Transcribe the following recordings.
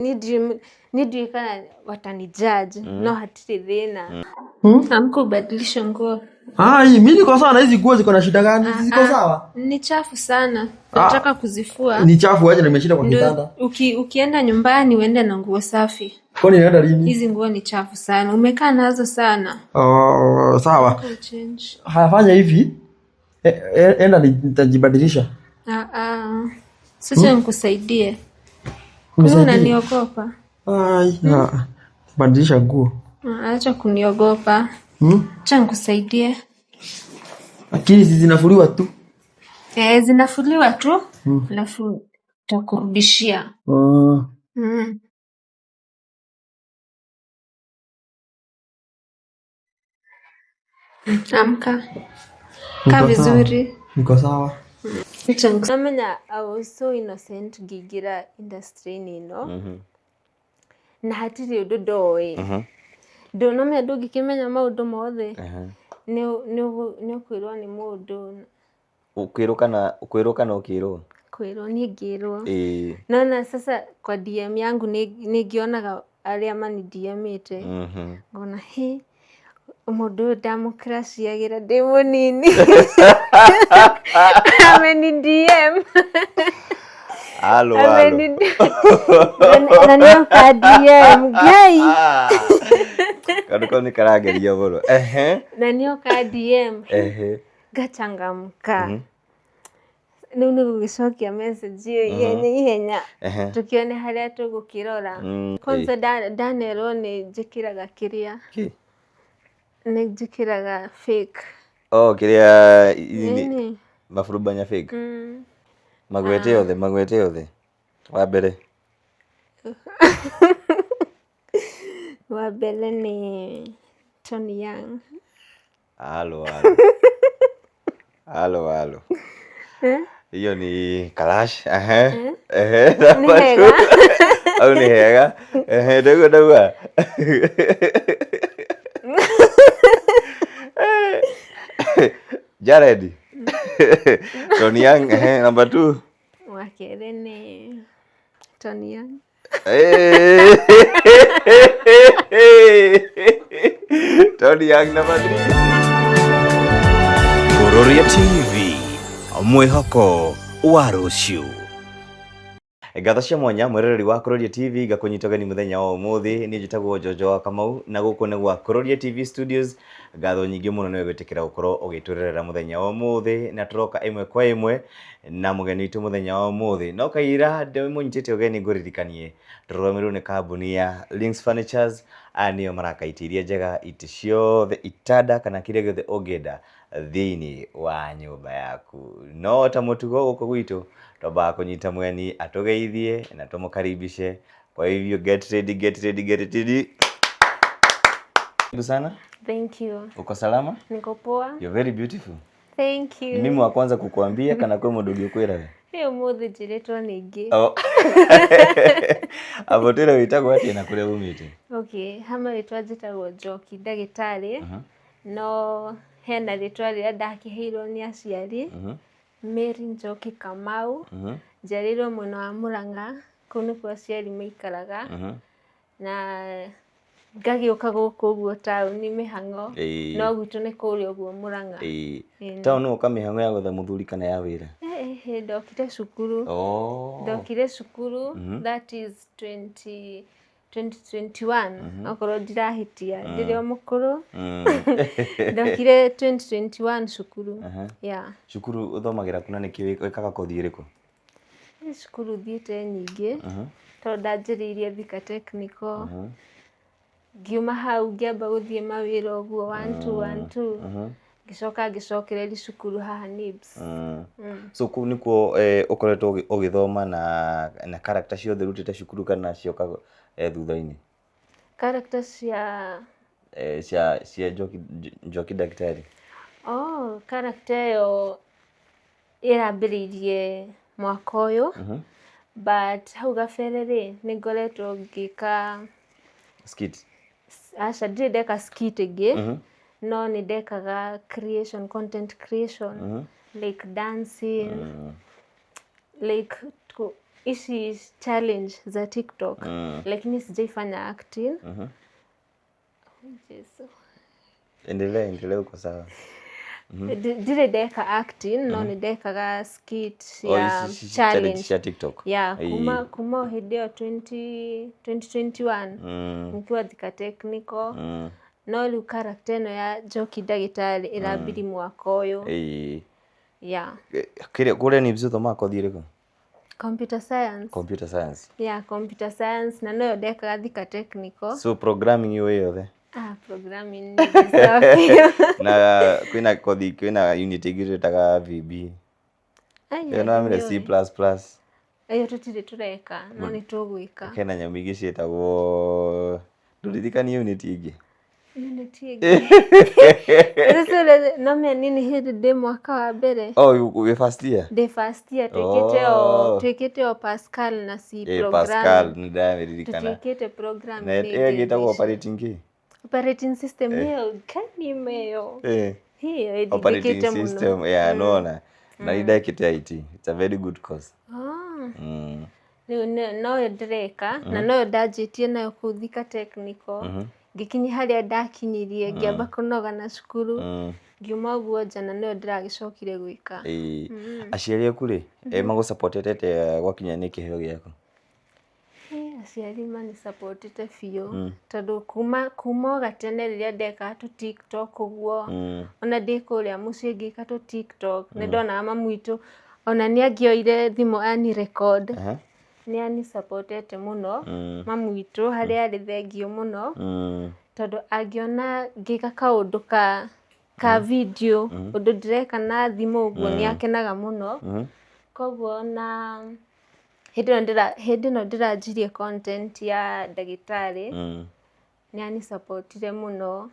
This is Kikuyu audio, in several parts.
Niĩ ndiũĩ kana watani judge no hatirĩ thĩna. Amka ubadilishe nguo. Ai, mimi niko sawa na hizi nguo ziko na shida gani? Ziko Ah, sawa? Ni chafu sana. Ah. Nataka kuzifua. Ni chafu aje na nimeshinda kwa Ndio kitanda. ukienda nyumbani uende na nguo safi. Kwani naenda lini? Hizi nguo ni chafu sana. Umekaa nazo sana. Oh, sawa. Go change. Haya, hivi. Enda nitajibadilisha. Ah, ah. Sasa nikusaidie. Kwani Unisaidie. unaniogopa? Ai, ah. Badilisha nguo. Ah, acha kuniogopa. Hmm? Acha nikusaidie. Lakini hizi zinafuliwa tu. Eh, zinafuliwa tu. Alafu takurudishia. Oh. Amka. Kaa Niko sawa. vizuri. Niko sawa. Namenya I was so innocent ngĩingĩra industry-inĩ ĩno na hatirĩ ũndũ ndoĩ. Ndũnamenya ndũngĩkĩmenya maũndũ mothe. Nĩ ũkwĩrwo nĩ mũndũ. Ũkwĩrwo kana ũkwĩrwo kana ũkĩrwo? Kwĩrwo niĩ ngĩrwo. Ĩĩ. Naona sasa kwa DM yangu nĩ ngĩonaga arĩa mani DM-ĩte. Ngona he mũndũ ũyũ ndamũcrush-agĩra ndĩ mũnini ameni DM. Alo, alo. Ameni na nĩoka DM Ngai. Ah. Kaũndũ kau nĩ karangeria mũno. Ehe. Na nĩoka DM. Ehe. Ngachangamka. Rĩu nĩ gũgĩcokia message ĩyo ihenya ihenya. Ehe. Tũkĩone harĩa tũgũkĩrora. Kwanza ndanerwo nĩ njĩkĩraga kĩrĩa. Kĩ? Nĩ njĩkĩraga fake. Oh, kĩrĩa Nini? maburubanya fake. Magwete yothe, magwete yothe. Wa mbere. Wa mbere nĩ Tony Young. Alo, alo. Alo, alo. Hiyo ni Kalash. Ehe. Ehe. Nĩ hega. Au nĩ hega. Ehe, ndauga ndauga. Jared. Tony Young, ehe, number 2. Wa kerĩ nĩ Tony Young. Hey. Tony Young number 3. Kururia TV mwĩhoko wa rũciũ. Ngatho cia mwanya mwĩroreri wa Kururia TV ngakũnyita ũgeni mũthenya wa ũmũthĩ. Niĩ njĩtagwo Njonjo wa Kamau na gũkũ nĩ gwa Kururia TV Studios. Ngatho nyingĩ mũno nĩwe gwĩtĩkĩra gũkorwo ũgĩtwĩrorera mũthenya wa ũmũthĩ, na tũroka ĩmwe kwa ĩmwe na mũgeni witũ mũthenya wa ũmũthĩ. No kaira ndĩmũnyitĩte ũgeni ngũririkanie tũrũgamĩrĩirwo nĩ kambuni ya Links Furnitures. Aya nĩo maraka itĩ iria njega, itĩ ciothe, itanda kana kĩrĩa gĩothe ũngĩenda thĩinĩ wa nyũmba yaku. No ta mũtugo gũkũ gwitũ twambaga kũnyita mũgeni atũgeithie na tũmũkaribishe. Kwa hivyo get ready, get ready, get ready. Karibu sana. Thank you. Uko salama? Niko poa. You're very beautiful. Thank you. Ni mimi wa kwanza kukuambia kana kwĩ mũndũ ũngĩ ũkwĩra we? Ĩ ũmũthĩ njĩrĩtwo nĩ ingĩ. Oh. Abo twĩre wĩtagwo atĩa na kũrĩa umĩte? Okay, ha marĩtwa njĩtagwo Njoki ndagĩtarĩ. No hena rĩtwa rĩrĩa ndakĩheirwo nĩ aciari. Mary Njoki Kamau. Njiarĩirwo mwena wa Murang'a, kũu nĩkuo aciari maikaraga. Na ngagĩũka gũkũ ũguo taũni mĩhang'o. No gwitũ nĩ kũrĩa ũguo Murang'a. Ĩĩ. Taũni ũka mĩhang'o ya gwetha mũthuri kana ya wĩra? Ndokire cukuru. Oh. Ndokire cukuru, that is 2021 okorwo ndirahĩtia ndĩrĩ o mũkũrũ. Ndokire 2021 cukuru. Yeah. Cukuru ũthomagĩra kuna nĩkĩ wĩkaga kothi ĩrĩkũ? Nĩ cukuru thiĩte nyingĩ tondũ ndanjĩrĩirie Thika Technical. Ngiuma hau ngĩamba gũthiĩ mawĩra ũguo 1 2 1 2. Ngĩcoka ngĩcokereria cukuru haha NIBS. So kũu nĩkuo ũkoretwo ũgĩthoma na character ciothe ũrutĩte cukuru kana cioka thutha-inĩ? Character cia Cia Njoki ndagĩtarĩ. Oh, character ĩyo ĩrambĩrĩirie mwaka ũyũ. But hau gabere rĩ, nĩ ngoretwo ngĩka skit. Aca, ndirĩ ndeka skit ĩngĩ. No nĩ ndekaga creation, content creation, like dancing, like Ici challenge za TikTok, lakini sijaifanya acting. Jesu. Endelea, endelea, uko sawa. Ndirĩ ndeka acting, no nĩ ndekaga skit Oh, ya ici challenge challenge cia TikTok. Ya Ĩĩ. kuma o hĩndĩ ĩyo 20 2021 nikiwa Thika Technical. No rĩu character ĩno ya Njoki ndagĩtarĩ ĩrambiri mwaka ũyũ. Ya. Kĩrĩa kũrĩa nĩ ũthomaga kothi ĩrĩkũ? Computer science. Computer science. Ya, computer science, na noyo ndekaga Thika Technical. So programming ĩyo yothe? Ah, programming nĩ sawa biũ. Na kwĩna kothi, kwĩna unit ĩngĩ twĩtaga VB. Aya, Ĩyo no wamĩre C nĩũĩ. plus plus. Ĩyo tũtirĩ tũreka, no nĩ tũgwĩka. Hena nyamũ ingĩ ciĩtagwo, ndũririkanie unit ĩngĩ. Unit ĩngĩ. Rĩu no me nini hĩndĩ ndĩ mwaka wa mbere. Oh, wĩ first year? Ndĩ first year, twĩkĩte o Oh. twĩkĩte o Pascal na C Eh, Pascal program. nĩ ndamĩririkana. Tũtiĩkĩte program Na ĩyo ĩngĩ ĩtagwo operating kĩ? Operating system ĩyo kanime ĩyo. Eh. Hiyo Operating ĩndindĩkĩte mũno. system, yeah, nona. Na nĩ ndekĩte IT. It's a very good course. Ah. Mm. Rĩu noyo ndĩreka na noyo ndanjĩtie nayo kũu Thika Technical. Ngĩkinya harĩa ndakinyirie, ngĩamba kũnoga na cukuru, ngiuma ũguo nja, na noyo ndĩragĩcokire gwĩka. Ĩĩ. Aciari aku rĩ, magũsupportete atĩa gwakinya nĩ kĩheo gĩaku? Aciari manisupportete biũ, tondũ kuma o gatene rĩrĩa ndekaga tũ TikTok ũguo, ona ndĩ kũrĩa mũciĩ ngĩka tũ TikTok, nĩ ndonaga mamu witũ ona nĩ angĩoire thimũ ani record. Nĩ anisupportete mũno mamu witũ, harĩa arĩ thengiũ mũno, tondũ angĩona ngĩka kaũndũ ka video, ũndũ ndĩreka na thimũ ũguo, nĩ akenaga mũno. Koguo na hĩndĩ ĩno ndĩranjirie content ya ndagĩtarĩ, nĩ anisupportire mũno.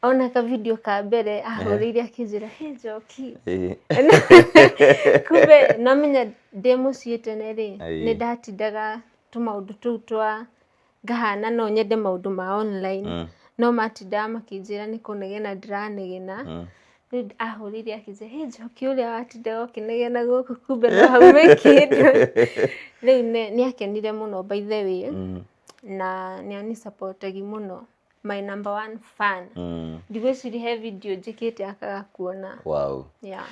Ona ka video ka mbere ahũrĩire akĩnjĩra, "He Njoki." Kumbe nomenya ndĩ mũciĩ tene rĩ, nĩ ndatindaga tũmaũndũ tũu twa ngahana no nyende maũndũ ma online, no matindaga makĩnjĩra nĩ kũnegena ndĩranegena. Rĩu ahũrĩire akĩnjĩra, "He Njoki, ũrĩa watindaga ũkĩnegena gũkũ, kumbe no haume kĩndũ." Rĩu nĩ akenire mũno, by the way, na nĩ anisupportagi mũno, my number one fan. Ndigwĩciria he video njĩkĩte akaga kuona. Yeah.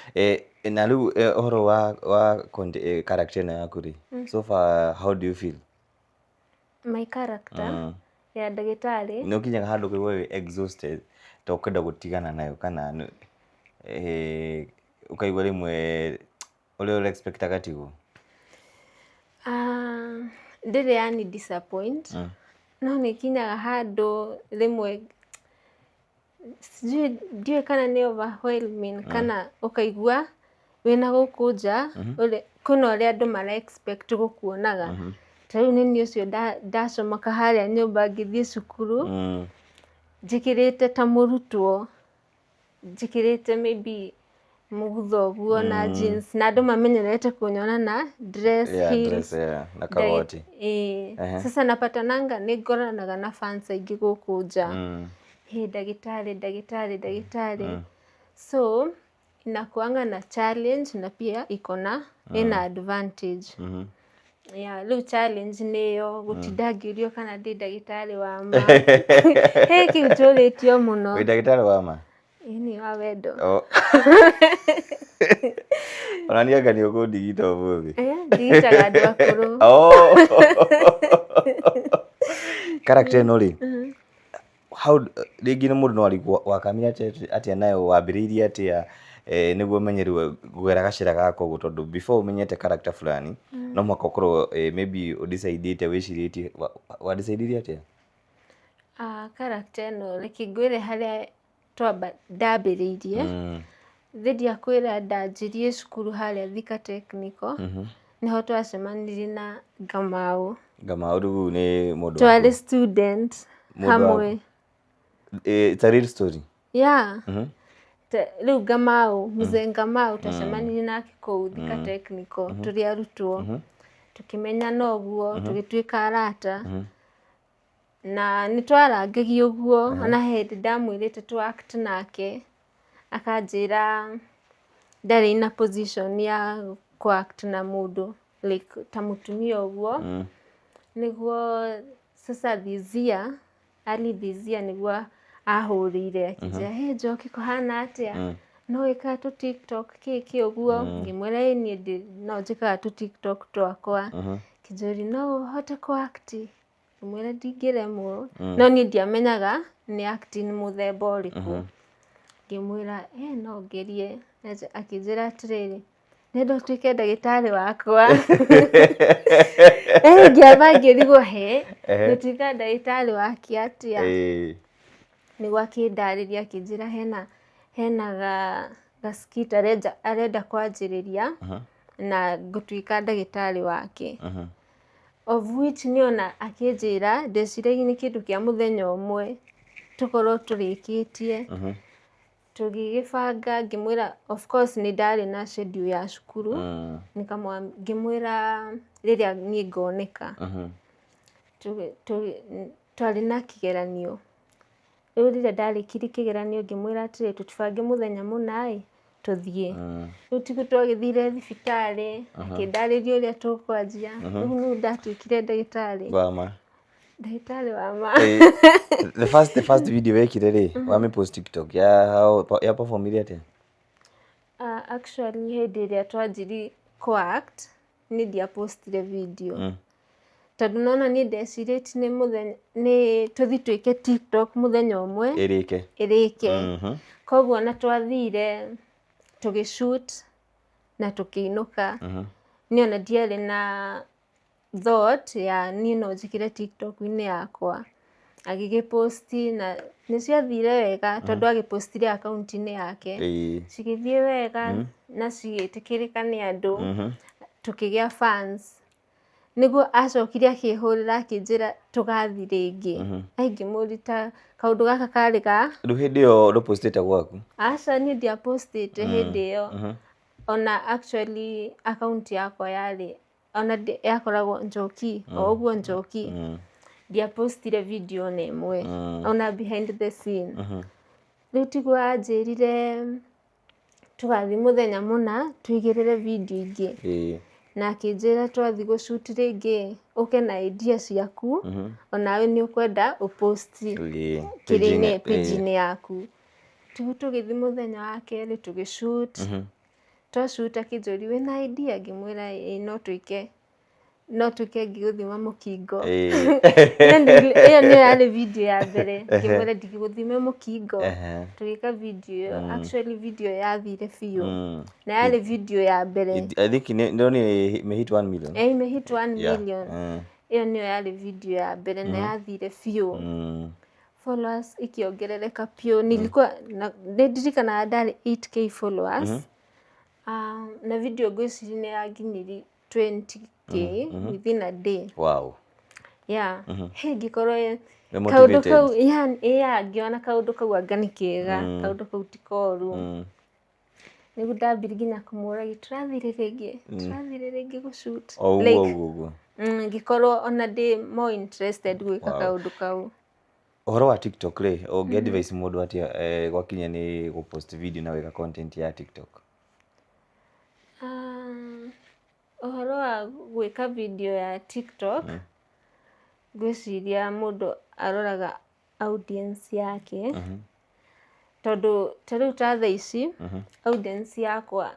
Na rĩu ũhoro wa character ĩno yaku rĩ, so far how do you feel? My character ya ndagĩtarĩ? Nĩ ũkinyaga handũ ũkaigua wĩ exhausted ta ũkenda gũtigana nayo, kana ũkaigua rĩmwe ũrĩa ũra expectaga tiguo? Ah, ndĩrĩ yani disappoint, no nĩ kinyaga handũ rĩmwe, sijui, ndiũĩ kana nĩ overwhelming, kana ũkaigua wĩna gũkũ nja kwĩna ũrĩa andũ mara expect gũkuonaga. Ta rĩu nĩ niĩ ũcio ndacomoka harĩa nyũmba ngĩthiĩ cukuru, njĩkĩrĩte ta mũrutwo, njĩkĩrĩte maybe mũgutho ũguo na jeans, na andũ mamenyerete kũnyona na dress, heels, dress, yeah, na kagoti. Ĩĩ. Sasa napatananga, nĩ ngoranaga na fans aingĩ gũkũ nja, "Hey, ndagĩtarĩ, ndagĩtarĩ, ndagĩtarĩ." So inakuanga na challenge na pia iko na ina advantage. Yeah, rĩu challenge nĩyo gũtinda ngĩũrio kana ndĩ ndagĩtarĩ wa ma. He kĩu njũrĩtio mũno. Wĩ ndagĩtarĩ wa ma? Ĩni, wa wendo. Oh. Ona niĩ anga nĩ ũkũndigita ũmũthĩ. Eh, ndigitaga andũ akũrũ. Oh. Character ĩno rĩ, how rĩngĩ nĩ mũndũ no arigwo wakamire atĩa nayo, wambĩrĩirie atĩa, nĩguo ũmenye rĩu kũgera gacĩra gaka ũguo, tondũ before ũmenyete character fulani no mũhaka ũkorwo maybe ũdecidĩte, wĩcirĩtie, wadecidirie atĩa? Ah, character ĩno, reke ngwĩre harĩa twamba ndambĩrĩirie. Thĩ ndiakwĩra, ndanjirie cukuru harĩa Thika Technical, nĩho twacemanirie na Ngamau. Ngamau rĩu nĩ mũndũ Twarĩ waku? student Mũndũ hamwe. It's a real story? Yeah. Rĩu Ngamau, mzee Ngamau, twacemanirie nake kũu Thika Technical tũrĩ arutwo, tũkĩmenyana ũguo, tũgĩtuĩka arata, na nĩ twarangagia ũguo. Ona he hĩndĩ ndamwĩrĩte tũ act nake, akanjĩra ndarĩ ina position ya kũ act na mũndũ. like ta mũtumia ũguo. Nĩguo sasa this year, early this year, nĩguo ahũrĩire akĩnjĩra, "Hey Njoki, kũhana atĩa? No wĩkaga tũ TikTok kĩ kĩ ũguo?" Ngĩmwĩra, "Ĩ, niĩ no njĩkaga tũ TikTok twakwa." Kĩnjũri, "No ũhote kũ act?" Ngĩmwĩra, "Ndingĩremwo," no niĩ ndiamenyaga nĩ acting mũthemba ũrĩkũ. Ngĩmwĩra, "Ĩ, no ngerie." Akĩnjĩra atĩrĩrĩ, "Nenda ũtuĩke ndagĩtarĩ wakwa." Eh, ngĩamba ngĩrigwo, he, gũtuĩka ndagĩtarĩ wake atĩa? Nĩguo akĩndarĩria, akĩnjĩra hena ga skit arenda kwanjĩrĩria na ngũtuĩka ndagĩtarĩ wake. Of which nĩ ona akĩnjĩra, ndeciragia nĩ kĩndũ kĩa mũthenya ũmwe tũkorwo tũrĩkĩtie. Tũgĩgĩbanga, ngĩmwĩra, of course nĩ ndarĩ na schedule ya cukuru. Ngĩmwĩra rĩrĩa niĩ ngoneka. Twarĩ na kĩgeranio. Rĩu rĩrĩa ndarĩkirie kĩgeranio, ngĩmwĩra atĩrĩ, "Tũtibange mũthenya mũna ĩ tũthiĩ." Rĩu tiguo twagĩthire thibitarĩ, akĩndarĩria ũrĩa tũkwanjia. Rĩu nĩguo ndatuĩkire ndagĩtarĩ. Wama. Ndagĩtarĩ wa ma. The first video wekire rĩ, wamĩ post TikTok ya how ya performire atĩa? Actually hĩndĩ ĩrĩa twanjiri co-act, nĩ ndiapostire video. Tondũ nona niĩ ndecirĩtie nĩ mũthenya nĩ tũthi twĩke TikTok mũthenya ũmwe ĩrĩke. Ĩrĩke. Koguo na twathire tũgĩshoot na tũkĩinũka. Niĩ ona ndiarĩ na thought ya niĩ no njĩkĩre TikTok-inĩ yakwa. Agĩgĩposti na nĩ ciathire wega, tondũ agĩpostire akaunti-inĩ yake. Cigĩthiĩ wega na cigĩtĩkĩrĩka nĩ andũ. Tũkĩgĩa fans. Nĩguo acokire akĩhũrĩra, akĩnjĩra tũgathiĩ rĩngĩ. Ai, ngĩmũria ta kaũndũ gaka karĩ ga Rĩu hĩndĩ ĩyo ndũpostĩte gwaku? Aca, niĩ ndiapostĩte hĩndĩ ĩyo. Ona actually akaunti yakwa yarĩ ona yakoragwo Njoki o ũguo Njoki. Ndiapostire video ona ĩmwe, ona behind the scene. Rĩu tiguo anjĩrire tũgathiĩ mũthenya mũna tũigĩrĩre video ingĩ. Na akĩnjĩra twathiĩ gũshoot rĩngĩ, ũke na idea ciaku, onawe nĩ ũkwenda ũposti kĩrĩa-inĩ, page-inĩ yaku. Tiguo tũgĩthiĩ mũthenya wa kerĩ, tũgĩshoot. Twashoot, akĩnjũria, "Wĩna idea?" Ngĩmwĩra, "Ĩĩ, no twĩke ngĩgũthima mũkingo." Ĩyo nĩyo yarĩ video ya mbere. Ngĩmwĩra, "Ndingĩgũthime mũkingo." Tũgĩka video ĩyo. Actually video yathire biũ na yarĩ video ya mbere. I think ndĩronire imehit 1 million. Ĩ, imehit 1 million. Ĩyo nĩyo yarĩ video ya mbere na yathire biũ. Followers ikĩongerereka biũ. Nilikuwa na nĩ ndirikanaga ndarĩ 8K followers. Na video ngwĩciria nĩ yanginyiri 20K within a day. Yeah, he ngĩkorwo Nĩ kaũndũ motivated. kau, yeah, ngĩona kaũndũ kau anga nĩ kega, kaũndũ kau ti koru. Nĩguo ndambire nginya kũmũragia, tũrathire rĩngĩ gũshoot. O ũguo Like, ũguo ũguo. Ngĩkorwo ona ndĩ more interested gwĩka kaũndũ kau. Ũhoro wa TikTok rĩ, ũngĩ advise mũndũ atĩa gwakinya nĩ gũpost video na gwĩka content ya TikTok? Ũhoro wa gwĩka video ya TikTok, ngwĩciria mũndũ aroraga audience yake, tondũ ta rĩu ta thaa ici audience yakwa,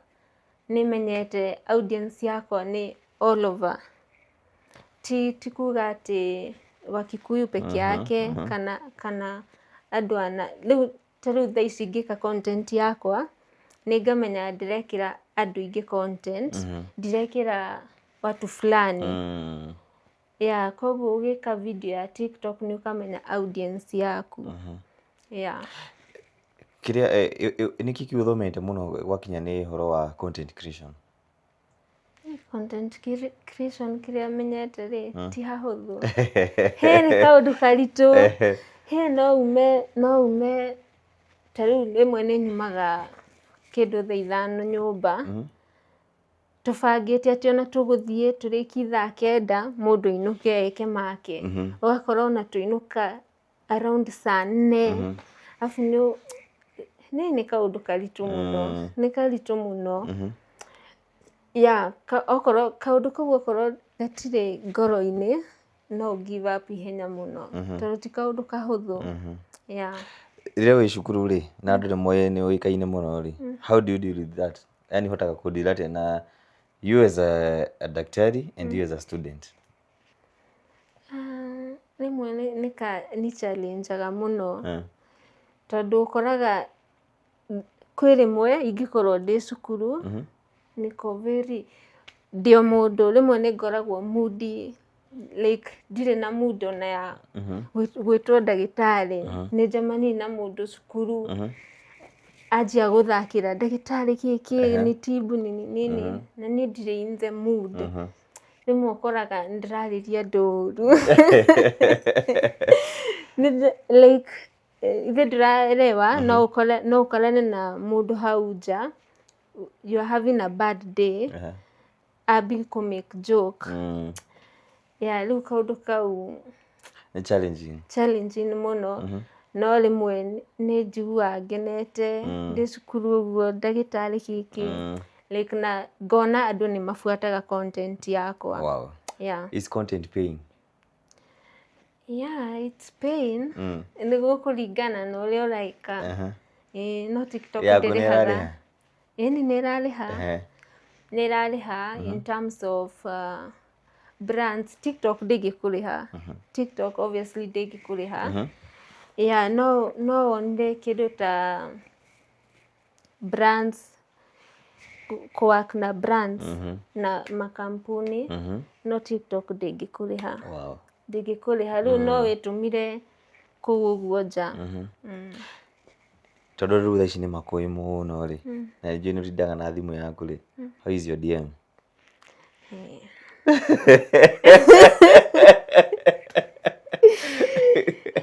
nĩ menyete audience yakwa nĩ all over, ti kuga atĩ Wakikuyu peke yake kana andũ ana. Rĩu ta rĩu thaa ici ngĩka content yakwa, nĩ ngamenya ndĩrekĩra andũ aingĩ content, ndirekĩra watu fulani. Yeah, koguo ũgĩka video ya TikTok nĩ ũkamenya audience yaku, yeah. Kĩrĩa nĩkĩ kĩu ũthomete mũno gwakinya nĩ ũhoro wa content creation? Content creation, kĩrĩa menyete rĩ, ti hahũthũ. He nĩ kaũndũ karitũ. He no ume ta rĩu rĩmwe nĩ nyumaga kĩndũ thaa 5 nyũmba, tũbangĩte atĩ ona tũgũthiĩ tũrĩkie thaa 9, mũndũ ainũke eke make. Ũgakora ona tũinũka around saa 4. Arabu nĩ kaũndũ karitũ mũno, nĩ karitũ mũno. Yeah, okorwo kaũndũ kau okorwo gatirĩ ngoro-inĩ, no ũ give up ihenya mũno, tondũ ti kaũndũ kahũthũ. Yeah. Rĩrĩa wĩ cukuru rĩ, na andũ nĩ moĩ nĩ ũĩkaine mũno rĩ, how do you deal with that? Yani ũhotaga kũ deal atĩa na you as a daktari and you as a student? Ah, rĩmwe nĩ challengeaga mũno, tondũ ũkoraga kwĩ rĩmwe ingĩkorwo ndĩ cukuru, niko very ndĩ o mũndũ, rĩmwe nĩ ngoragwo moody, like ndirĩ na mood ona ya gwĩtwo ndagĩtarĩ. Nĩ njemanie na mũndũ cukuru, anjia gũthakĩra ndagĩtarĩ kĩ nĩ tibu nini nini, na niĩ ndirĩ in the mood. Rĩmwe ũkoraga ndĩrarĩria andũ ũru. Like ithe ndĩraelewa, no ũkorane na mũndũ hau nja, you are having a bad day, ambie kũ make joke. Yeah, rĩu kaũndũ kau Nĩ challenging. Challenging mũno, no rĩmwe nĩ njiguaga ngenete ndĩ cukuru ũguo, ndagĩtarĩ kĩkĩ, like na ngona andũ nĩ mabuataga content yakwa. Yeah. Is content paying? Yeah, it's paying. Nĩ gũkũringana na ũrĩa ũraika. Ĩĩ, no TikTok Yaku nĩ ndĩrĩhaga. ĩrarĩha? Ĩni, nĩ ĩrarĩha. Nĩ ĩrarĩha in terms of brands. TikTok ndĩngĩkũrĩha. TikTok obviously ndĩngĩkũrĩha. Yeah, no wonire kĩndũ ta brands, kũ-work na brands na makampuni, no TikTok ndĩngĩkũrĩha. Ndĩngĩkũrĩha. Rĩu no wĩtũmire kũu ũguo nja. Tondũ rĩu thaa ici nĩ makũĩ mũno rĩ, na nĩnjũĩ nĩ ũtindaga na thimũ yaku rĩ, how is your DM?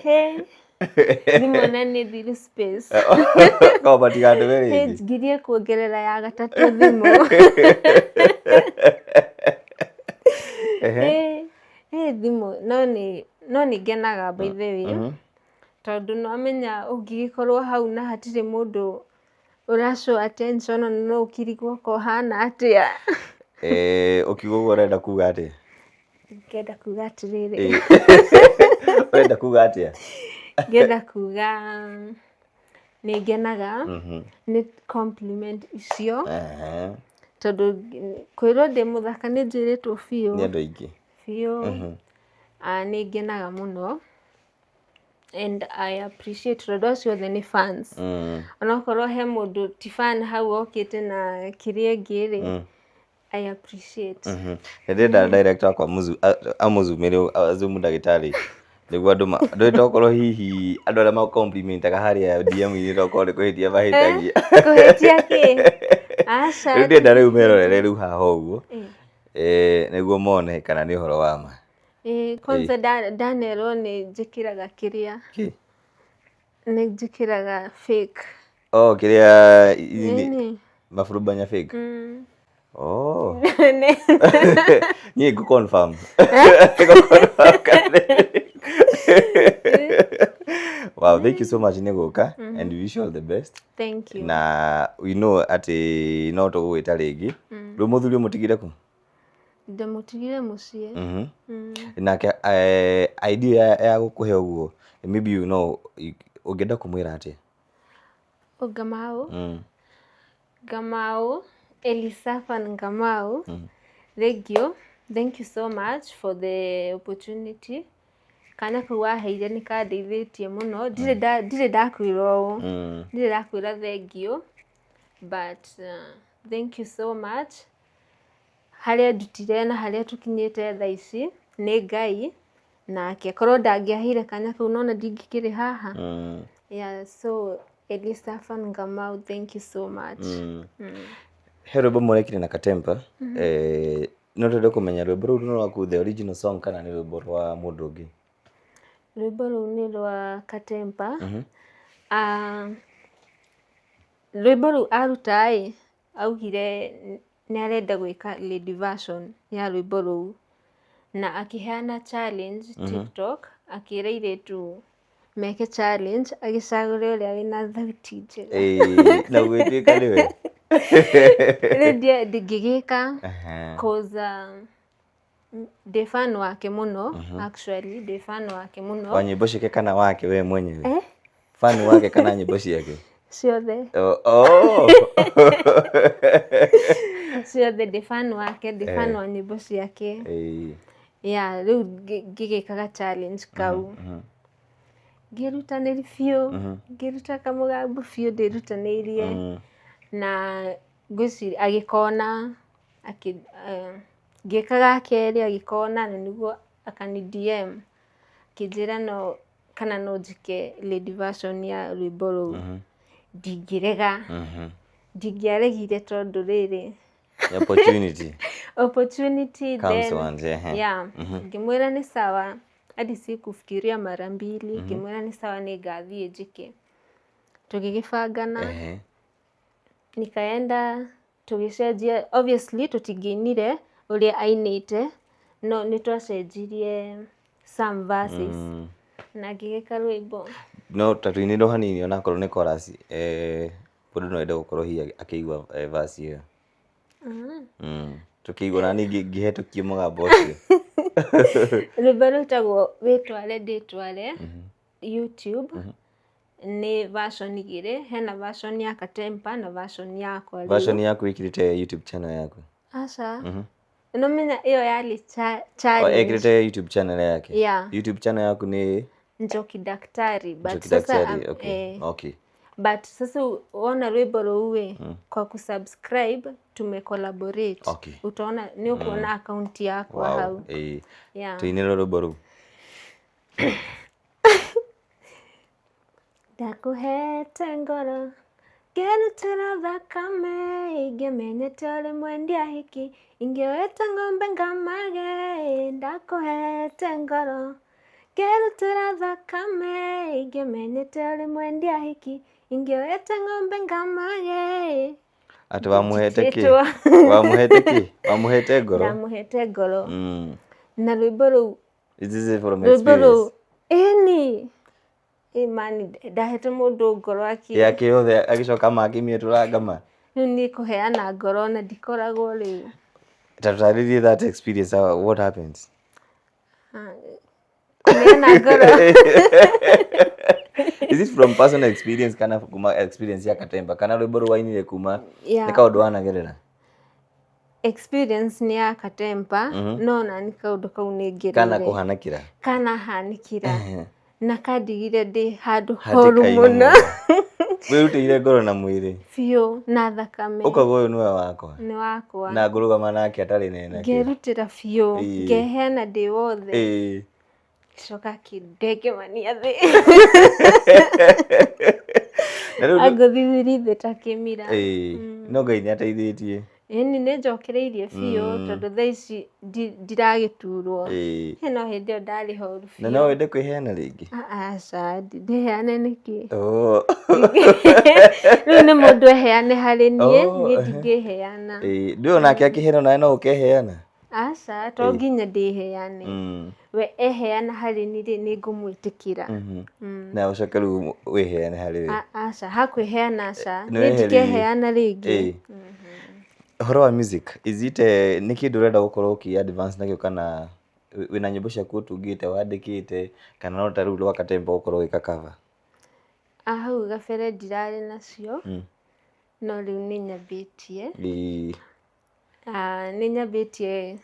He thimũ na nĩ thiru space. Ko matigandũme He rĩngĩ? Ngirie kuongerera ya gatatũ thimũ. He thimũ, no nĩ ngenaga, by the way, tondũ nĩwamenya ũngĩgĩkorwo hau na hatirĩ mũndũ ũra show attention, ona no ũkĩrigwo ko ũhana atĩa. Eh, ũkiuga ũguo ũrenda kuga atĩa? Ngenda kuga atĩrĩrĩ, Ũrenda kuga atĩa? Ngenda kuga nĩ ngenaga nĩ compliment icio, tondũ kwĩrwo ndĩ mũthaka nĩ njĩrĩtwo biũ. Nĩ andũ aingĩ. Biũ. Ah, nĩ ngenaga mũno and I appreciate, tondũ acio othe nĩ fans. Onokorwo he mũndũ ti fan hau okĩte na kĩrĩa ĩngĩ rĩ, I appreciate. Nĩ ndĩrenda director wakwa amũzumĩre, azumu ndagĩtarĩ nĩguo andũ ndũĩ tokorwo hihi andũ arĩa makomplimentaga harĩa DM-inĩ tokorwo nĩ kũhĩtia mahĩtagia. Kũhĩtia kĩ? Aca. Rĩu ndĩrenda rĩu merorere rĩu haha ũguo, nĩguo mone kana nĩ ũhoro wa ma. Ĩĩ, kwanza ndanerwo nĩ njĩkĩraga kĩrĩa Kĩ? Nĩ njĩkĩraga fake. Oh, kĩrĩa Nini? Maburubanya fake. Oh. Niĩ ngũ confirm. Ngũ confirm Wow, thank you so much nĩ gũka and we wish you all the best. Thank you. Na we know atĩ no tũgũgwĩta rĩngĩ. Rĩu mũthuri ũmũtigire kũ? Ndamũtigire mũciĩ. Nake idea ya gũkũhe ũguo, maybe you know, ũngĩenda kũmwĩra atĩa? O Ngamau. Ngamau, Elisafan Ngamau. Thank you. Thank you so much for the opportunity. Kanya kau waheire nĩ kandeithĩtie mũno. Ndirĩ ndakwĩra ũũ. Ndirĩ ndakwĩra thank you. But thank you so much. Harĩa ndutire na harĩa tũkinyĩte thaa ici nĩ Ngai nake. Korwo ndangĩaheire kanya kau nona ndingĩkĩrĩ haha. Yeah, so Elisafan Ngamau, thank you so much. He rwĩmbo mũrekire na Katempa. No twende kũmenya rwĩmbo rũu nĩ rwaku, the original song, kana nĩ rwĩmbo rwa mũndũ ũngĩ? Rwĩmbo rũu nĩ rwa Katempa. Ah, rwĩmbo rũu aruta ĩ, augire nĩ arenda gwĩka lady version ya rwĩmbo rũu, na akĩheana challenge TikTok, akĩra airĩtu meke challenge, agĩcagũre ũrĩa wĩna thauti njega. Ĩĩ, na gũgĩtuĩka nĩwe. Rĩu ndingĩgĩka cause ndĩ fan wake mũno, actually ndĩ fan wake mũno. Wa nyĩmbo ciake kana wake we mwenyewe? Eh? Fan wake kana nyĩmbo ciake? Ciothe. Oh. Ciothe, ndĩ fan wake, ndĩ fan wa nyĩmbo ciake. Yeah, rĩu ngĩgĩkaga challenge kau, ngĩrutanĩri biũ, ngĩruta kamũgambo biũ, ndĩrutanĩirie, na ngwĩciria agĩkona ngĩka ga kerĩ agĩkona, na nĩguo akani DM akĩnjĩra no kana no njĩke lady version ya rwĩmbo rũu. Ndingĩrega, ndingĩaregire tondũ rĩrĩ The opportunity opportunity comes then once. Yeah, ngĩmwĩra nĩ sawa, hadi sikufikiria mara mbili. Ngĩmwĩra nĩ sawa, nĩ ngathiĩ njĩke. Tũgĩgĩbangana, nikaenda, tũgĩcenjia. Obviously tũtingĩinire ũrĩa ainĩte, no nĩ twacenjirie some verses na ngĩgĩka rwĩmbo. No ta tũinĩrwo hanini onakorwo nĩ chorus, mũndũ no ende gũkorwo hihi akĩigua verse ĩyo. Tũkĩigua na niĩ ngĩhetũkie mũgambo ũcio. Rwĩmbo rwĩtagwo "Wĩtware Ndĩtware", YouTube nĩ version igĩrĩ, hena version ya Katempa na version yakwa rĩu. Version yaku ĩkĩrĩte YouTube channel yaku? Aca, no menya ĩyo yarĩ Oh, challenge. ĩkĩrĩte YouTube channel yake? Yeah. YouTube channel yaku nĩ? Njoki Daktari, but Njoki sasa Daktari, okay. But sasa wona rwĩmbo rũu ĩ, kwa kusubscribe tume collaborate. Utaona, nĩ ũkuona account yakwa hau. Yeah. Tũinĩre rwĩmbo rũu. Ndakũhete ngoro, ngerutĩra thakame, ingĩmenyete ũrĩ mwendia hiki, ingĩoete ng'ombe ngamage. Ndakũhete ngoro, ngerutĩra thakame, ingĩmenyete ũrĩ mwendia hiki, ingĩoete ng'ombe ngamage. Atĩ wamũhete kĩ? Njĩtĩtwo. Wamũhete kĩ? Wamũhete ngoro? Ndamũhete ngoro. Na rwĩmbo rũu Is this from rwĩmbo rũu experience? Ĩni, ĩ mani, ndahete mũndũ ngoro aki Yake yothe, agĩcoka makĩmĩetũranga ma. Rĩu niĩ kũheana ngoro na ndikoragwo rĩu. Ta tũtarĩrie that experience, what happens? Kũheana ngoro. Is it from personal experience kana kuma experience ya Katemba, kana rwĩmbo rũu wainire kuma nĩ kaũndũ wanagerera? Experience nĩ ya Katempa, no na nĩ kaũndũ kau nĩ Kana ngereire. Kũhanakĩra. Kana hanĩkĩra na kandigire ndĩ handũ horu Hatĩka-inĩ mũno. mũno. Wĩrutĩire ngoro na mwĩrĩ. Biũ, na thakame. Ũkauga ũyũ nĩwe wakwa. Nĩ wakwa. Na ngũrũgama nake atarĩ nena kĩ. Ngerutĩra biũ, ngeheana ndĩ wothe, coka kĩndengemania thĩ. Na rĩu Angũthithiri thĩ ta kĩmira. No Ngai nĩ ateithĩtie. Ĩni, nĩ njokereirie biũ tondũ thaa ici ndiragĩturwo. He no hĩndĩ ĩyo ndarĩ horu Na biũ. No wende kwĩheana rĩngĩ? Aca, ndĩheane nĩkĩ? Oh. Rĩu nĩ mũndũ eheane harĩ niĩ. Oh, Niĩ ndingĩheana. Ndũĩ onake akĩheana nawe no ũkeheana? Aca, to nginya ndĩheane. We eheana harĩ niĩ rĩ, nĩ ngũmwĩtĩkĩra. Na ũcoke rĩu wĩheane harĩ we? Aca, hakwĩheana aca. Nĩ Niĩ weheririe. ndikeheana rĩngĩ. Ũhoro wa music, is it nĩ kĩndũ ũrenda gũkorwo ũkĩ advance nakĩo, kana wĩna nyĩmbo ciaku ũtungĩte wandĩkĩte, kana no ta rĩu rwa Katemba ũkorwo ũgĩka cover? Ah, hau gabere ndirarĩ nacio, no rĩu nĩ nyambĩtie. Ah, nĩ nyambĩtie,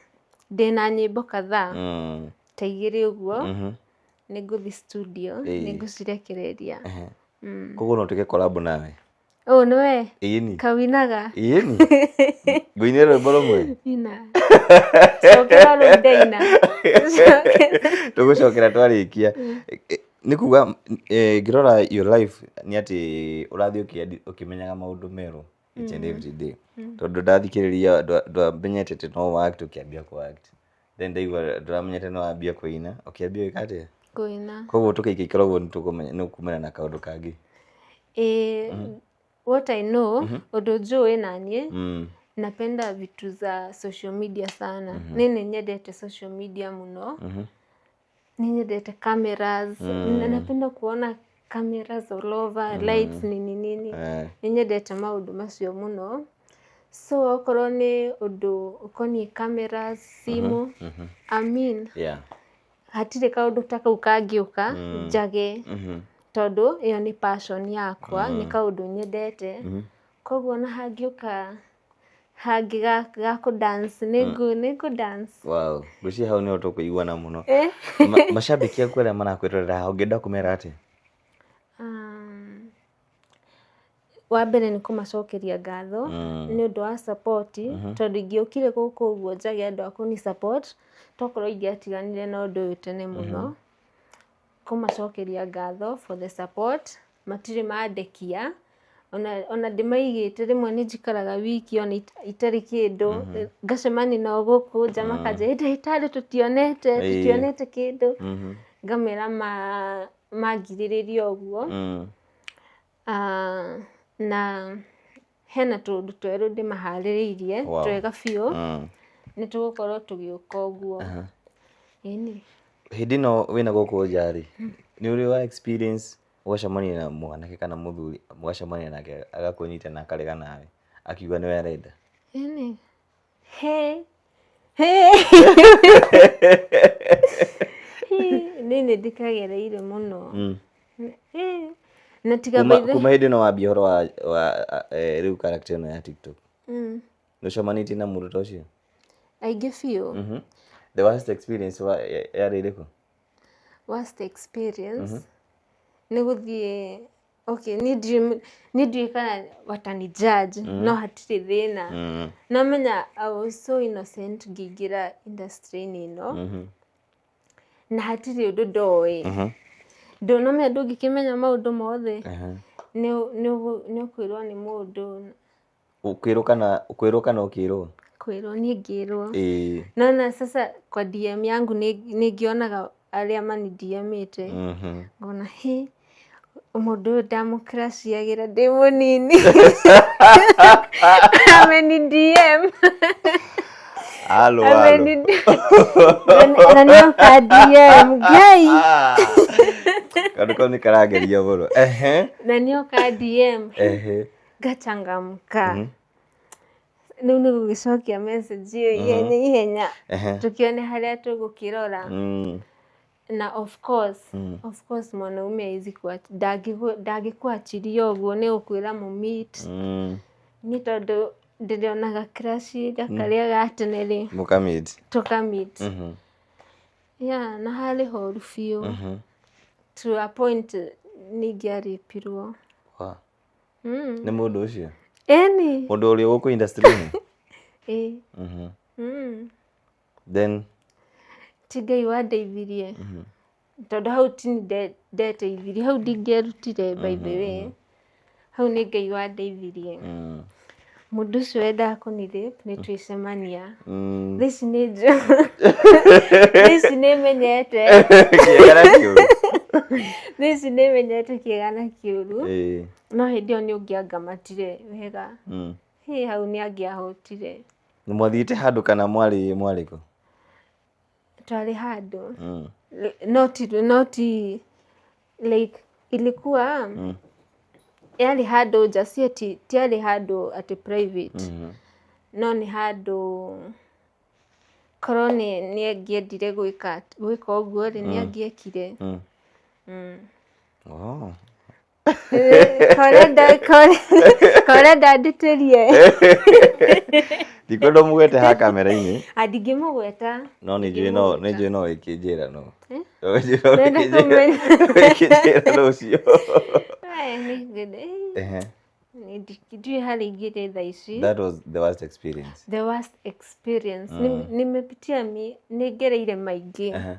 ndĩna nyĩmbo kadhaa ta 2 ũguo. Nĩ ngũthiĩ studio, nĩ ngũcirekereria. Koguo no tuĩke collab nawe? Ũũ nĩwe? Ĩni. Kawinaga? Ĩni, ngũinĩre rwĩmbo rũmwe. Ina, cokera rũu ndaina. Cokera. Tũgũcokera twarĩkia. Nĩ kuga ngĩrora your life nĩ atĩ ũrathiĩ ũkĩmenyaga maũndũ merũ each and every day, tondũ ndathikĩrĩria ndwamenyete atĩ no act, ũkĩambia kũ act, then ndaigua ndũramenyete no wambia kũina, ũkĩambia gwĩka atĩa? Kũina. Koguo tũkĩikaikara ũguo nĩ nĩ ũkumana na kaũndũ kangĩ. Ĩĩ, what I know, ũndũ njũĩ naniĩ, napenda vitu za social media sana. Niĩ nĩ nyendete social media mũno, nĩ nyendete cameras, na napenda kuona Cameras all over, lights nini nini. Nĩ nyendete maũndũ macio mũno. So okorwo nĩ ũndũ ũkoniĩ cameras, simu, I mean, hatirĩ kaũndũ ta kau kangĩũka njage, tondũ ĩyo nĩ passion yakwa, nĩ kaũndũ nyendete. Koguo ona hangĩũka hangĩ ga kũ dance, nĩ ngũ dance. Wow, ngwĩciria hau nĩho tũkũiguana mũno. Macambĩki aku arĩa marakwĩrorera haha, ũngĩenda kũmera atĩa? Wa mbere nĩ kũmacokeria ngatho nĩ ũndũ wa support, tondũ ingĩokire gũkũ ũguo njage andũ a kũni support, tokorwo ingĩatiganire na ũndũ ũyũ tene mũno. Kũmacokeria ngatho for the support, matirĩ mandekia, ona ndĩmaigĩte rĩmwe nĩ njikaraga wiki ona itarĩ kĩndũ, ngacemania nao gũkũ nja makanjĩra, "Ndagĩtarĩ, tũtionete, tũtionete kĩndũ." Ngamera mangirĩrĩrie ũguo. Ah, na hena tũũndũ twerũ ndĩmaharĩrĩirie, twega biũ, nĩ tũgũkorwo tũgĩũka ũguo. Ĩni. Hĩndĩ ĩno wĩna gũkũ nja rĩ, nĩ ũrĩ wa experience ũgacemania na mwanake kana mũthuri, mũgacemania nake agakũnyita na akarega nawe akiuga nĩwe arenda? Ĩni. He. He. Niĩ nĩ ndĩkagereire mũno. Na tiga Kuma kuma hĩndĩ ĩno wambia ũhoro wa rĩu character ĩno ya TikTok, nĩ ũcemanĩtie na mũndũ ta ũcio? Aingĩ biũ. The worst experience yarĩ ĩrĩkũ? Worst experience nĩ gũthiĩ, okay, niĩ ndiũĩ kana watani judge, no hatirĩ thĩna. Namenya I was so innocent ngĩingĩra industry-inĩ ĩno, na hatirĩ ũndũ ndoĩ. Ndũnamenya ndũngĩkĩmenya maũndũ mothe. Nĩ ũkwĩrwo nĩ mũndũ. Kwĩrwo kana ũkĩrwo? Kwĩrwo, niĩ ngĩrwo. Nona sasa kwa DM yangu nĩ ngĩonaga arĩa mani DM-ĩte, ngona he mũndũ ũyũ ndamũcrushagĩra ndĩ mũnini ameni DM. Alo, alo. Ameni na nĩoka DM, Ngai. Ah. Kaũndũ kau nĩ karangeria mũno. Ehe. Na nĩoka DM, ngachangamka rĩu nĩ gũgĩcokia message ĩyo ihenya ihenya, tũkĩone harĩa tũgũkĩrora. Na of course mwanaume hawezi ndangĩkwachiria ũguo, nĩ gũkwĩra mũmeet. Nĩ tondũ ndĩrĩonaga crush karĩa ga tene rĩ, Mũkameet. Tũkameet. Yeah, na harĩ horu biũ, to a point ningĩarĩpirwo. Nĩ mũndũ ũcio? Ĩni. Mũndũ ũrĩa gũkũ industry-inĩ? Ĩ. Then Ti Ngai wandeithirie, tondũ hau tini ndeteithirie, hau ndingĩerutire, by the way, hau nĩ Ngai wandeithirie. Mũndũ ũcio wendaga kũni rape nĩ twĩcemania. Thaa ici nĩ thaa ici nĩ menyete. Kĩega na kĩũru. Thaa ici nĩ menyete kĩega na kĩũru. No hĩndĩ ĩyo nĩ ũngĩangamatire wega. Hĩ, hau nĩ angĩahotire. Nĩ mwathiĩte handũ kana mwarĩ kũ? Twarĩ handũ. Not like ilikuwa yarĩ handũ nja, si ati tiarĩ handũ atĩ private, no nĩ handũ korwo nĩ angĩendire gwĩka ũguo rĩ, nĩ angĩekire. Oh. Korenda ndĩtĩrie. Ndikwenda mũgwete ha kamera-inĩ. Ah, ndingĩmũgweta. No nĩ njũĩ, no nĩ njũĩ, no ĩkĩnjĩra no. Eh? No Ndĩrenda kũmenya. ĩkĩnjĩra no ũcio. Aya, nĩ ndiũĩ harĩa ingĩrĩ thaa ici. That was the worst experience. The worst experience. Nimepitia nĩ ngereire maingĩ.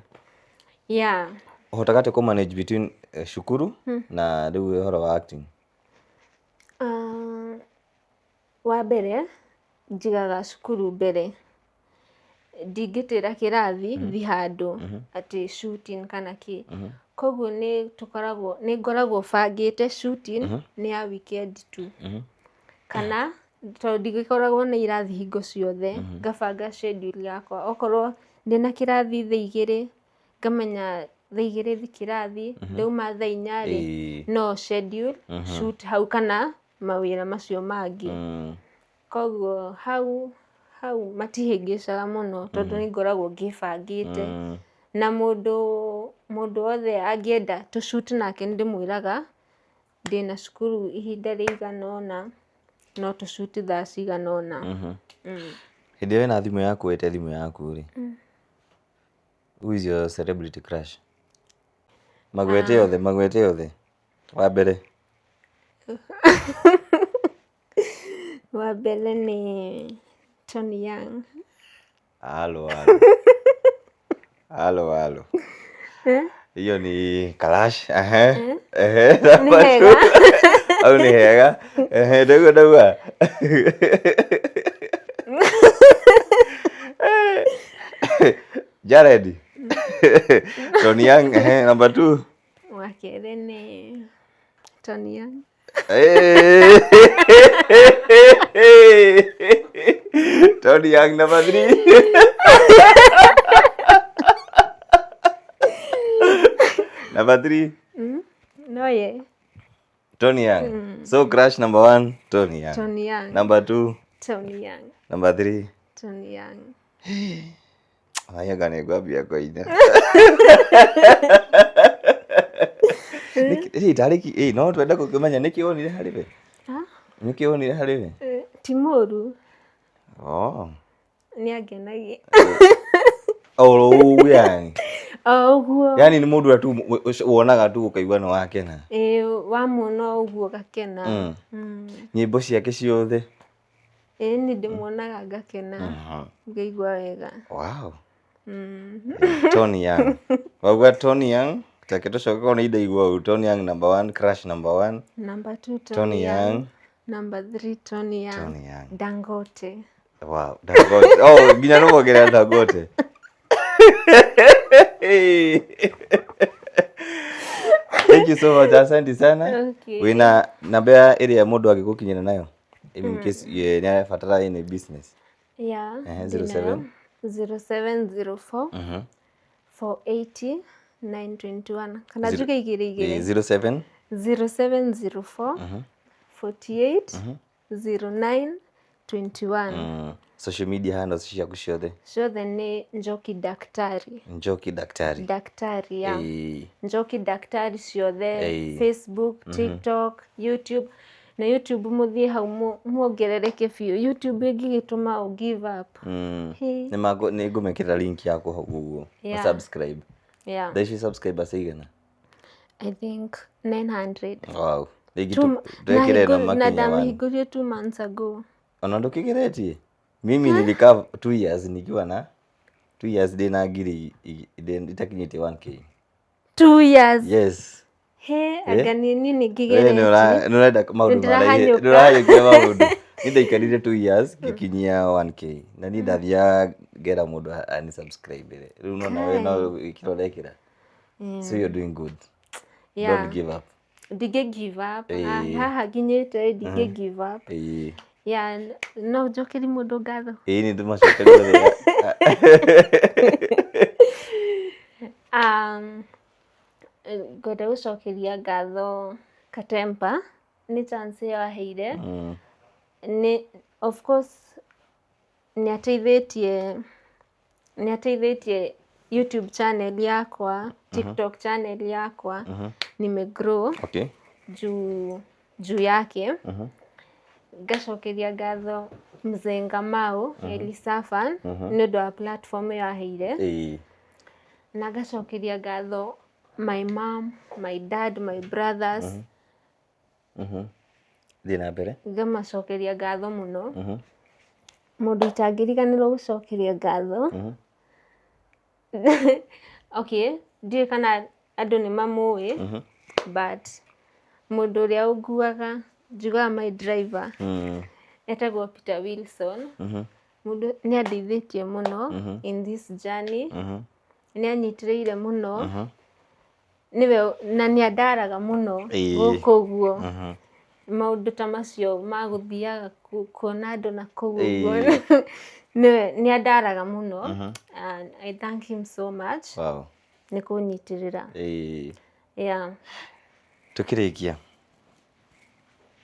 Yeah. Ũhotaga atĩa kũ manage between cukuru na rĩu ũhoro wa acting? Wa mbere njigaga cukuru mbere, ndingĩtĩra kĩrathi thi handũ atĩ shooting kana kĩ. Koguo nĩ tũkoragwo, nĩ ngoragwo bangĩte shooting nĩ ya weekend tu, kana tondũ ndigĩkoragwo na irathi hingo ciothe, ngabanga schedule yakwa. Okorwo ndĩna kĩrathi thaa 2, ngamenya thaa 2 thi kĩrathi, ndauma thaa 4 rĩ, no schedule shoot hau kana mawĩra macio mangĩ. Koguo hau hau matihĩngĩcaga mũno tondũ nĩ ngoragwo ngĩbangĩte. Na mũndũ wothe angĩenda tũ shoot nake, nĩ ndĩmwĩraga ndĩna cukuru ihinda rĩigana ũna, no tũ shoot thaa cigana ũna. Hĩndĩ ĩrĩa wĩna thimũ yaku, wĩte thimũ yaku rĩ, who is your celebrity crush? Magwete othe, magwete othe. Wa mbere. Wa mbere nĩ Tony Young. Halo halo. Halo halo. Hiyo ni crush. Ehe. Ehe. Nĩ hega. Au nĩ hega. Ehe, ndaigua ndaigua. Jared. Tony Young, ehe, number 2. Wa kerĩ nĩ Tony Young. Tony Young number 3. Number 3. No ye. Tony Young. So crush number 1, Tony Young. Tony Young. Number 2, Tony Young. Number 3. Tony Young. Haya gane ngwambia kũina. Tarĩki no twende gũkĩmenya nĩkĩ wonire harĩ we? Ah? Nĩkĩ wonire harĩ we? Ti mũru. Oh. Nĩ angenagia. Oro ũguo yani. O ũguo. Yani nĩ mũndũ ũrĩa tu wonaga tu ũkaigua nĩ wakena. Ĩĩ, wamuona o ũguo ũgakena. Nyĩmbo ciake ciothe. Ĩĩ, nĩ ndĩmuonaga ngakena. Ngaigua wega. Wow. Tony Young. Wauga Tony Young, take tũcoke korwo nĩ ndaigua ũru. Tony Young number 1, crush number 1. Number 2, Tony Tony Young. Young. Number 3, Tony Young. Tony Young. Dangote. Wow, Dangote. Oh, nginya no wongerera Dangote. Thank you so much. Asante sana. Okay. Wĩna namba ya ĩrĩa mũndũ angĩgũkinyĩra nayo in case nĩ arabatara any business. Yeah. Ehe, ndĩnayo. 07. 0704 480 921 kana njuge igĩrĩ igĩrĩ. 07 0704 48 09 21. Social media handles ciaku ciothe? Ciothe nĩ Njoki Daktari. Njoki Daktari. Daktari ya. Njoki Daktari ciothe. Facebook, TikTok, YouTube. Na YouTube mũthiĩ hau muongerereke biũ. YouTube ĩngĩgĩtũma ũ give up. Hĩ. Nĩ ngũmekĩra link yaku hau ũguo. Yeah. Subscribe. Yeah. Thaa ici subscribers igana? I think 900. Wow. Rĩngĩ Na twekĩre na na makinya one. ndamĩhingũrire 2 months ago. Ona ndũkĩgeretie? Mimi nilikaa 2 years nikiwa na 2 years ndĩna ngiri itakinyĩtie 1K. 2 years? Yes. He, anga niĩ We nĩ ngĩgeretie. Nĩ ũrenda maũndũ maraihe. Nĩndĩrahanyũka. Nĩ ũrahanyũkia maũndũ. Niĩ ndaikarire 2 years ngĩkinyia 1K na niĩ ndathiaga ngera mũndũ ani subscribe rĩu nona we no wĩkĩra ũrekĩra, so you're doing good. Don't give up. Ndingĩ give up. Haha nginyĩte ndingĩ give up. Yeah, no njokeri mũndũ ngatho. Ĩĩ, nĩ ndĩmacokeria wega. Ngwenda gũcokeria ngatho Katempa nĩ chance ĩyo aheire. Nĩ of course nĩ ateithĩtie YouTube channel yakwa, TikTok channel yakwa, nimegrow juu yake. Ngacokeria ngatho Mzee Ngamau Elisafan nĩ ũndũ wa platform ĩyo aheire. Na ngacokeria ngatho my mom, my dad, my brothers. Thiĩ na mbere. Ngamacokeria ngatho mũno. Mũndũ itangĩriganĩrwo gũcokeria ngatho, okay, ndiũĩ kana andũ nĩ mamũĩ, but mũndũ ũrĩa ũnguaga, njugaga my driver, etagwo Peter Wilson. Mũndũ nĩ andeithĩtie mũno in this journey, nĩ anyitĩrĩire mũno, nĩwe na nĩ andaraga mũno gũkũ ũguo maũndũ ta macio ma gũthiaga kuona andũ na kũu ũguo, nĩwe nĩ andaraga mũno, and I thank him so much. Nĩ kũnyitĩrĩra. Yeah. Tũkĩrĩkia,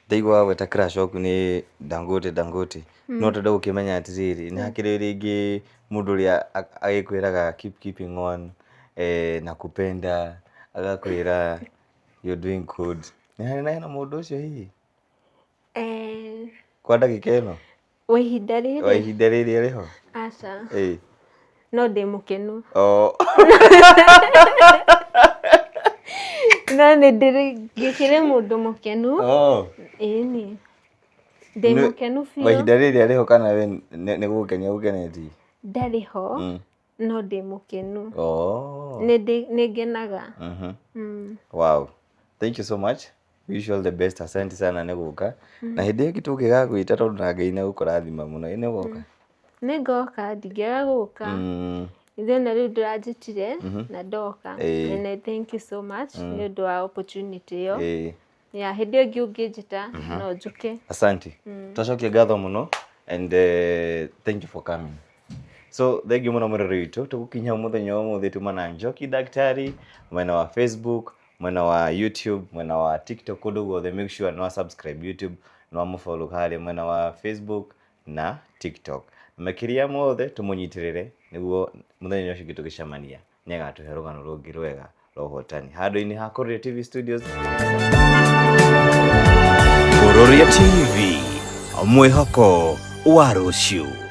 ndaigua wagweta crush waku nĩ Dangote Dangote, no twende gũkĩmenya atĩrĩrĩ, nĩ hakĩrĩ rĩngĩ mũndũ ũrĩa agĩkwĩraga keep keeping on, nakupenda, agakwĩra you're doing good. Nĩ harĩ na hena mũndũ ũcio hihi? Kwa ndagĩka ĩno? Wa ihinda rĩrĩ? Wa ihinda rĩrĩ arĩ ho? Aca. No ndĩ mũkenu. Oh. No nĩ ndĩrĩ ngĩkĩrĩ mũndũ mũkenu. Oh. Ĩni. Ndĩ mũkenu biũ. Wa ihinda rĩrĩ arĩ ho kana we nĩ gũgũkenia gũkenetie? Ndarĩ ho. No ndĩ mũkenu. Oh. Nĩ ngenaga. Wow. Thank you so much. Wish you all the best. Asante sana nĩ gũka. Na hĩndĩ ĩngĩ tũngĩgagwĩta tondũ na Ngai nĩ egũkũrathima mũno. Ĩ nĩ ũgoka? Nĩ ngoka, ndingĩaga gũka. Ithuĩ na rĩu ndũranjĩtire na ndoka. And I thank you so much nĩ ũndũ wa opportunity ĩyo. Yeah, hĩndĩ ĩyo ĩngĩ ũngĩnjĩta no njũke. Asante. Twacokia ngatho mũno and thank you for coming. So thank you mũno mwĩroreri witũ, tũgũkinya mũthenya wa ũmũthĩ tuma na Njoki Daktari mwena wa Facebook, mwena wa YouTube, mwena wa TikTok, kũndũ guothe. Make sure nĩ wa subscribe YouTube, nĩ wa mũfollow harĩa mwena wa Facebook na TikTok. Makĩria mothe tũmũnyitĩrĩre nĩguo mũthenya ũcio ũngĩ tũgĩcemania nĩ agatũhe rũgano rũngĩ rwega rwa ũhotani. Handũ-inĩ ha Kururia TV Studios. Kururia TV, mwĩhoko wa rũciũ.